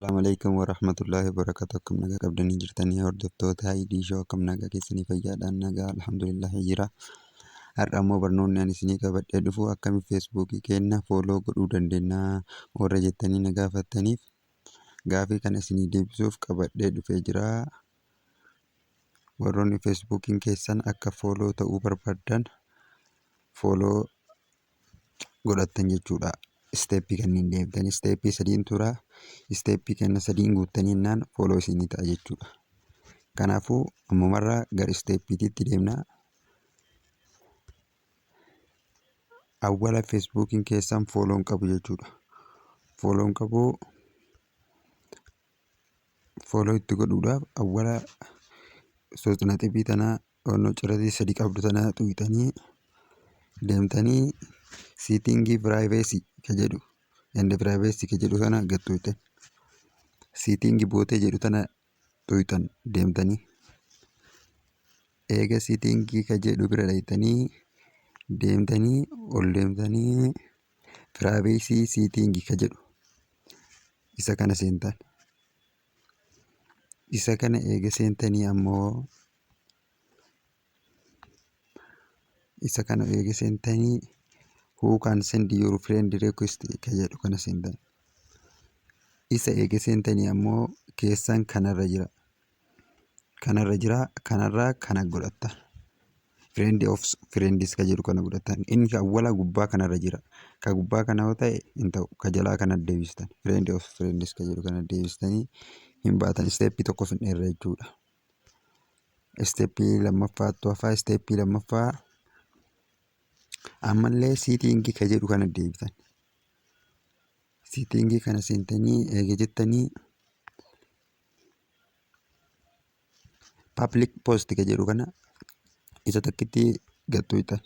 Assalamu alaikum warahmatullahi wabarakatuh. Akkam nagaa qabdanii jirtanii hordoftoota Haayidii Shoo, akkam nagaa keessanii? Fayyaadhaan nagaa, alhamdulillahi jira. Har'a immoo barnoonni ani isinii qabadhee dhufu akkami Feesbuukii keenya follow godhuu dandeenya warra jettanii na gaafattaniif gaafii kana isinii deebisuuf qabadhee dhufee jira. Warroonni Feesbuukiin keessan akka follow ta'uu barbaaddan follow godhattan jechuudha. Isteeppii kanneen deemtanii isteeppii sadiin tura. Isteeppii kana sadiin guuttanii jennaan follow isinii ta'a jechuudha. Kanaafuu ammumarraa gara isteeppiitiitti deemna. Awwala Feesbuukiin keessan follow hin qabu jechuudha. Follow hin qabu, follow itti godhuudhaaf awwala soosnaxibii tanaa onnoo ciratii sadi qabdu tana tuqxanii deemtanii setting privacy ka jedhu and privacy ka jedhu kana gad tuqxan. Setting bootee jedhu tana tuqxan deemtanii. Eega setting ka jedhu bira dhaqxanii deemtanii ol deemtanii privacy setting ka jedhu isa kana seentan. Isa kana eega seentanii ammoo, isa kana eega seentanii, who can send your friend request ka jedhu kana seentan. Isa eega seentanii ammoo keessan kanarra jira. Kanarra jira, kanarraa kana godhattan. Friend of friends ka jedhu kana godhattan. Inni awwala gubbaa kanarra jira. Ka gubbaa kana yoo ta'e hin ta'u. Ka jalaa kana deebistan. Friend of friends ka jedhu kana deebistanii hin baatan. Isteeppii tokko finneerra jechuudha. Isteeppii lammaffaattu hafaa. Isteeppii lammaffaa ammallee setting ka jedhu kana deebitan. Setting kana seentanii eega jettanii public post ka jedhu kana isa takkitti gad tuqxan.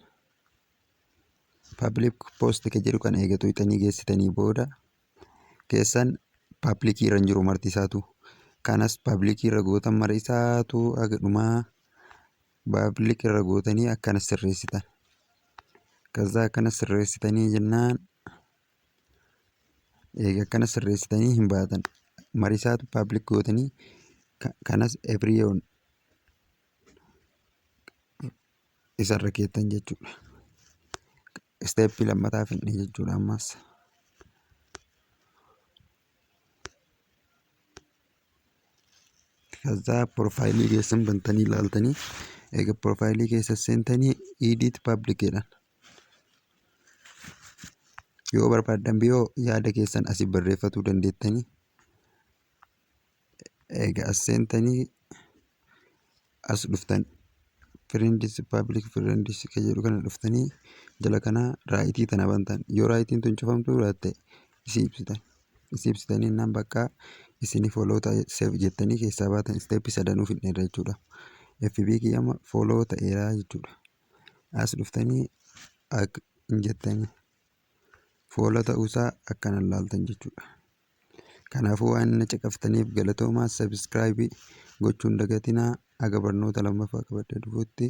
Public post ka jedhu kana eega tuqxanii geessitanii booda keessan public irra hin jiru marti isaatu. Kanas public irra gootan, mara isaatu haga dhumaa public irra gootanii akkana sirreessitan. Kazaa akkana sirreessitanii jennaan, eega akkana sirreessitanii hin baatan. Mara isaatu public gootanii kanas everyone isarra keettan jechuudha. Isteeppii lammataa finne jechuudha ammas. Kazaa profaayilii keessan bantanii ilaaltanii, eega profaayilii keessa seentanii edit public jedhan. Yoo barbaaddan biyoo yaada keessan asii barreeffatuu dandeettanii. Eega as seentanii as dhuftan, friends, public friends ka jedhu kana dhuftanii jala kana right tana bantan. Yoo rightiin tun cufamtuu jiraatte isii ibsitan. Isii ibsitanii innaan bakka isinii follow ta'e save jettanii keessaa baatan. Isteeppii sadanuu fidneerra jechuudha. FB kiyyama follow ta'eera jechuudha. As dhuftanii akka hin jettanii follow ta'uusaa akkana ilaaltan jechuudha. Kanaafuu waan na caqaftaniif galatoomaa, subscribe gochuun dagatinaa. Haga barnoota lammaffaa qabadhee dhufutti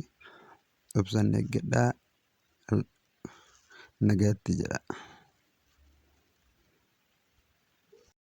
obsaan eeggadhaa, nagaatti jedha.